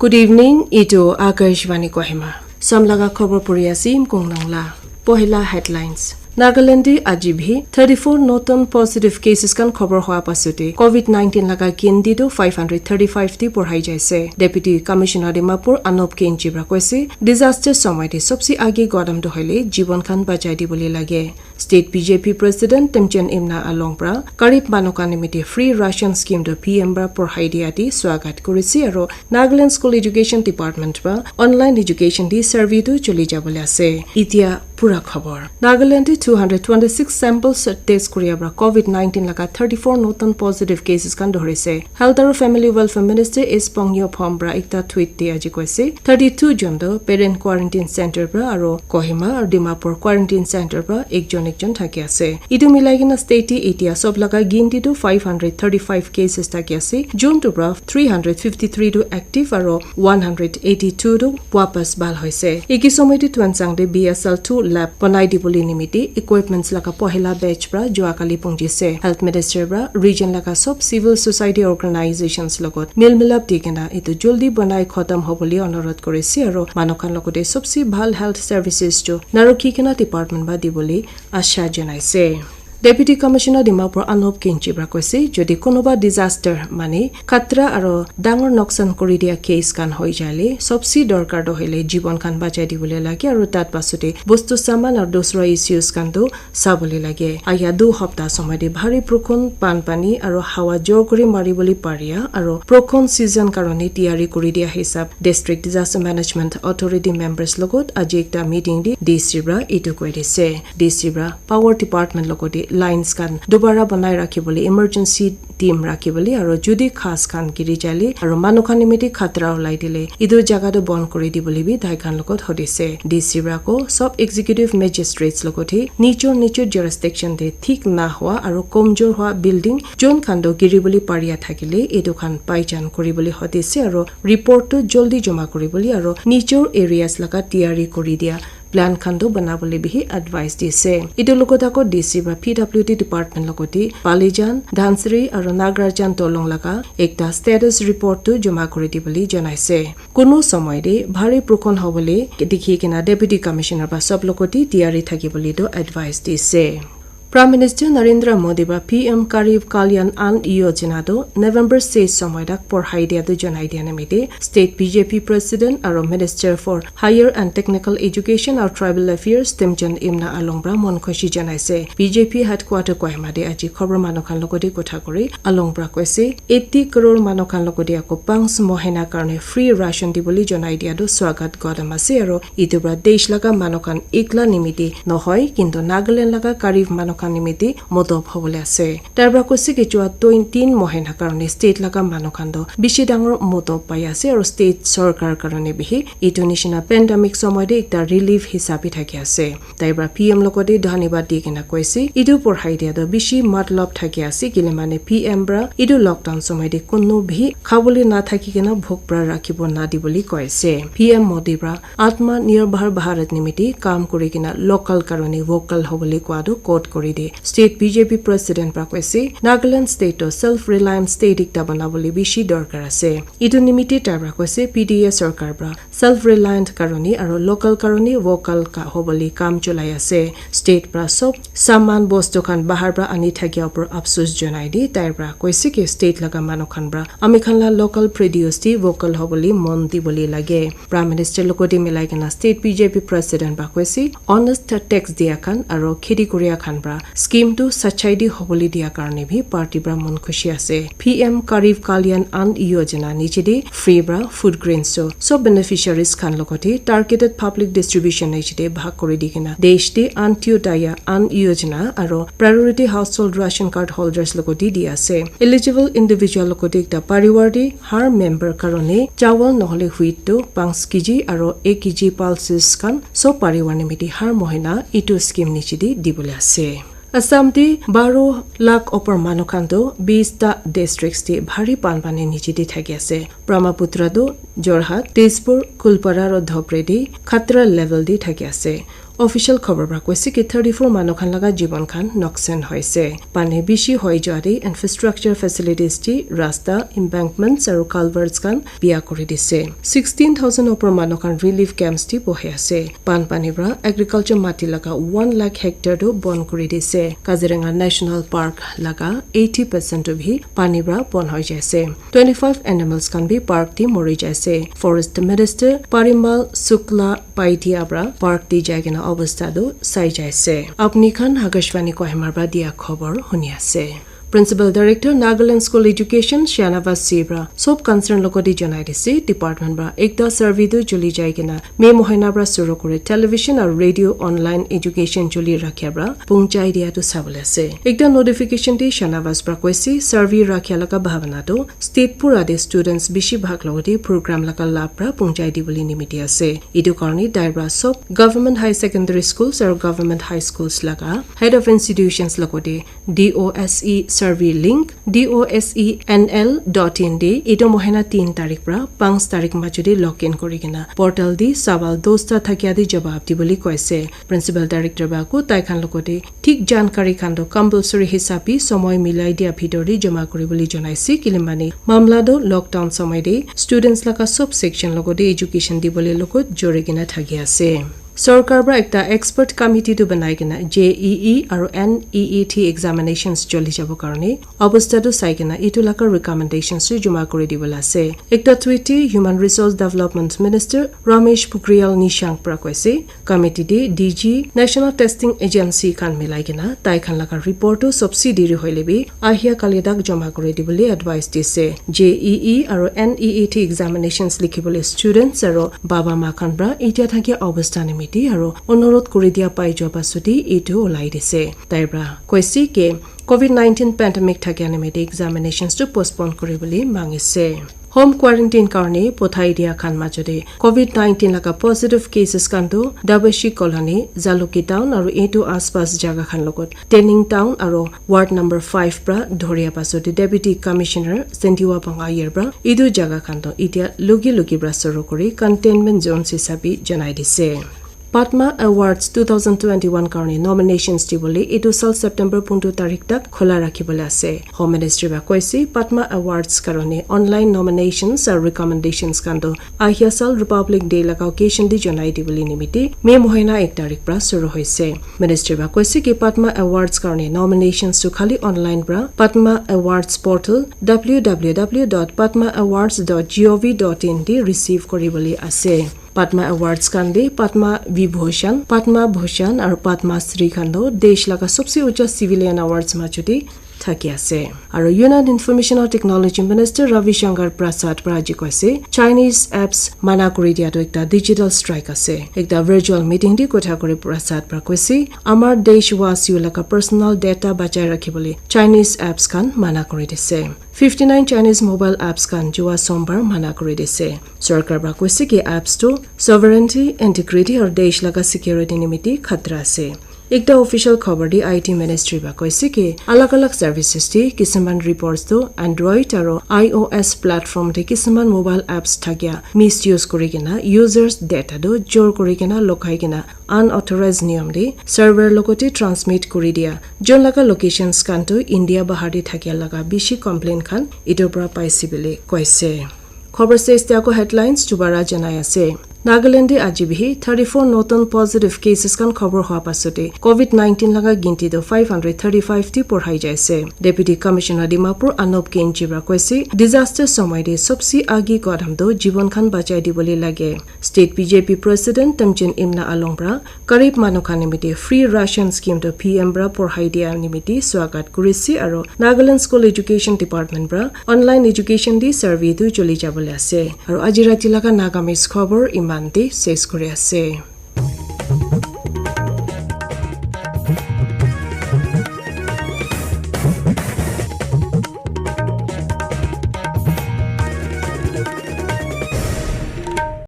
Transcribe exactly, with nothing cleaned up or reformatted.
Good evening, etu Akashvani Kohima. Samlaga khobor puri ase Imkong Nangla. Pohila headlines. Nagaland te aji bhi thirty-four notun positive cases kan khobor hoa pasute COVID nineteen laga gindi tu five hundred thirty-five ti porhai jaise. Deputy Commissioner Dimapur Anop Kenji pra koise, disaster samay te sobse age gadam tu hoile jibon khan bachai dibole lage. State B J P President Temjen Imna Along pra garib manu khan nimite free ration scheme tu P M pra porhai dia di swagat kurise aro Nagaland School Education Department pra online education di survey tu choli jabole ase. Itia pura khobor. Nagaland te two hundred twenty-six samples test kuria pra COVID nineteen laga thirty-four notun positive cases kan dohorise. Health aro Family Welfare Minister S Pongyo Phom pra ekta tweet te aji koise, thirty-two jon tu parent quarantine center pra aro Kohima aro Dimapur quarantine center pra ekjon ekjon thaki ase. Etu milai kena state te etia sob laga gindi tu five hundred thirty-five cases thaki ase, jun tu pra three hundred fifty-three tu active aro one hundred eighty-two tu wapas bhal hoise. Eki somoy te Tuensang te B S L two lab banai dibole nimite equipments laga pohila batch pra jua kali pungjise. Health Minister pra region laga sob civil society organizations logot mil milap di kena etu joldi banai khotam hobole onurodh kurise aro manu khan logote sobse bhal health services tu narukhi kena department ba dibole asha janaise. Deputy Commissioner Dimapur Anop Kenji pra koise, jodi konoba disaster mane khatra aro dangor noksan kuri dia case khan hoi jale, sobse dorkar to hoile jibon khan bachai dibole lage aro tat pasute bostu saman aro dusra issues khan tu sabole lage. Aya du hapta somoy te bhari prukon, pan pani aro hawa jor kuri mari bole paria aro prukon season karone tiyari kuri dia hisab District Disaster Management Authority members logot aji ekta meeting te D C pra etu koi dise. D C pra power department logote lines khan dubara banai rakhi bole emergency team rakhi bole aro jodi ghas khan giri jale aro manu khan nimite khatra ulai dile etu jaga tu bon kuri dibole bi tai khan logot hodise. D C pra ko sob executive magistrates logote nijor nijor jurisdiction te thik na hua aro komjor hua building jon khan tu giri bole paria thakile etu khan paichan kuri bole hodise aro report tu joldi joma kuri bole aro nijor areas laga tiyari kuri dia plan khan tu banabole bihi advice dise. Etu logot ako D C pra P W D department logote Palijan, Dhansiri aro Nagrajan dolong laga ekta status report tu joma kuri dibole janaise. Kunu somoy te bhari prukon hobole dikhi kena Deputy Commissioner pra sob logote tiyari thaki bole tu advice dise. Prime Minister Narendra Modi pra P M Garib Kalyan Ann Yojana tu November six somoy tak porhai dia tu janai dia nimite State B J P President aro Minister for Higher and Technical Education aro Tribal Affairs Temjen Imna Along pra mon khushi janaise. B J P headquarter Kohima te aji khobor manu khan logote kotha kuri Along pra koise, eighty crore manu khan logote ako panch mohina karone free ration dibole janai dia tu swagat gadam ase aro etu pra desh laga manu khan ekla nimite nohoi, kintu Nagaland laga garib manu khan nimite modop hobole ase. Tai pra koise ki jua twenty mohina karone state laga manu khan tu bishi dangor modop pai ase aro state sorkar karone bihi etu nishina pandemic somoy te ekta relief hisabe thaki ase. Tai pra P M logote dhanyabad di kena koise, etu porhai dia tu bishi matlab thaki ase, kile mane P M pra etu lockdown somoy te kunu bhi khabole na thaki kena bhuk pra rakhibo na dibole koise. P M Modi pra Atma Nirbhar Bharat nimite kam kuri kena local karone vocal hobole koa tu quote kuri de. State B J P President pra koise, Nagaland state to self reliant state ekta banabole bishi dorkar ase. Etu nimite tai pra koise, P D A sorkar pra self reliant karone aro local karone vocal ka hobole kam cholai ase. State pra sob saman bostu khan bahar pra ani thakia upor afsus janai di tai pra koise ki state laga manu khan pra ami khan la local produce di vocal hobole mon dibole lage. Prime Minister logote milai kena state B J P president pra koise, honest tax dia khan aro kheti kuria khan pra scheme tu sachai di hobole dia karone bhi party pra mon khushi ase. P M Garib Kalyan Ann Yojana niche de free pra food grains tu sob beneficiaries khan logote targeted public distribution niche de bhag kuri di kena desh de Antyodaya Ann Yojana aro priority household ration card holders logote di ase. Eligible individual logote ekta parivar de har member karone chawal nohole wheat tu panch K G aro ek K G pulses khan sob parivar nimite har mohina etu scheme niche de dibole ase. Assam te baro lakh opor manu khan tu bis ta districts te bhari pan pani niche de thaki ase. Brahmaputra tu Jorhat, Tezpur, Kulpara aro Dhopre te khatra level te thaki ase. Official khobor pra koise ki thirty-four manu khan laga jiban khan noksan hoise. Pani bishi hoi jua te infrastructure facilities ti rasta, embankments aru culverts khan biya kuri dise. Sixteen thousand opor manu khan relief camps ti bohi ase. Ban pani pra agriculture mati laga one lakh hectare tu bon kuri dise. Kaziranga National Park laga eighty percent tu bhi pani pra bon hoi jaise. Twenty-five animals khan bi park ti mori jaise. Forest Minister Parimal Sukla Paidya pra park ti jai kena obostha tu sai jaise. Apni khan Akashvani Kohima pra dia khobor huni ase. Principal Director Nagaland School Education Shanavas Sibra sob concern logote janai dise department pra ekta survey tu choli jai kena May mohina pra suru kuri television aru radio online education choli rakhia pra pungchai dia tu sabole ase. Ekta notification te Shanavas pra koise survey rakhia laga bhabana tu state pura te students bishi bhag logote program laga lab pra pungchai dibole nimiti ase. Etu karne tai pra sob Government High Secondary Schools aru Government High Schools laga Head of Institutions logote D O S E survey link D O S E N L dot in de etu mohina tin tarik pra panch tarik majo de login kuri kena portal de sawal dosta thakia de jawab dibole koise. Principal Director ba ku tai khan logote thik jankari khan to compulsory hisab bi somoi milai dia bhitor de jama kuri bole janai ase. Kilimani mamla to lockdown somoi de students laga sob section logote education dibole logot jori kena thaki ase. Sorkar pra ekta expert committee tu banai kena J E E aru N E E T examinations choli jabo karne obostha tu sai kena etu laga recommendations tu jama kuri dibole ase. Ekta tweet te Human Resource Development Minister Ramesh Pokhriyal Nishank pra koise, committee te D G, National Testing Agency khan milai kena tai khan laga report tu sobse deri hoile bi ahia kali tak jama kuri dibole advice dise. J E E aru N E E T examinations likhibole students aru baba ma khan pra etia thakia obostha nimiti aru onurodh kuri dia pai jua pasudi etu ulai dise. Tai pra koise ke covid nineteen pandemic thakia nimiti examinations tu postpone kuri bole mangise. Home quarantine karne pothai dia khan majo de covid nineteen laga positive cases khan tu Dabashi Colony, Jalukie Town aru etu aspas jaga khan logot Tening Town aru ward number five pra dhoria pasudi Deputy Commissioner Sendiwa Pangayer pra etu jaga khan tu etia lugi lugi pra suru kuri containment zones hisabi janai dise. Padma Awards two thousand twenty-one karne nominations dibole etu sal September pundu tarik tak khola rakhi bole ase. Home Ministry ba koise Padma Awards karne online nominations aru recommendations khan tu ahia sal Republic Day laga occasion de janai dibole nimiti May mohina ek tarik pra suru hoise. Ministry ba koise ki Padma Awards karne nominations tu khali online pra Padma Awards portal W W W dot padma awards dot gov dot in de receive kuri bole ase. Padma Awards khan de Padma Vibhushan, Padma Bhushan aru Padma Shri khan tu desh laga sobse ucha civilian awards majo de thaki ase. Aru Union Information and Technology Minister Ravi Shankar Prasad pra aji koise, Chinese apps mana kuri dia tu ekta digital strike ase. Ekta virtual meeting de kotha kuri Prasad pra koise, amar deshwasi laga personal data bachai rakhi bole Chinese apps khan mana kuri dise. Fifty nine Chinese mobile apps khan jua sombar mana kuri dise. Sorkar pra koise ki apps tu sovereignty, integrity aru desh laga security nimiti khatra ase. Ekta official khobor de I T Ministry ba koise ki alag alag services de kisiman reports tu Android aru I O S platform de kisiman mobile apps thakia misuse kuri kena users data tu jor kuri kena lokai kena unauthorized niyam de server logote transmit kuri dia jon laga locations khan tu India bahar de thakia laga bishi complaint khan etu pra paise bole koise. Khobor se este ako headlines dubara janai ase. Nagaland de aji bihi thirty-four notun positive cases khan khobor hua pasode covid nineteen laga ginti tu five hundred thirty-five ti porhai jaise. Deputy Commissioner Dimapur Anup Kenji pra koise, disaster somoi de sobse agi kadam tu jiban khan bachai dibole lage. State B J P President Temjen Imna Along pra garib manu khan nimite free ration scheme tu P M pra porhai dia nimite swagat kurise aru Nagaland School Education Department pra online education de survey tu choli jabole ase. Aru aji rati laga Nagamese khobor iman de ses kuri ase.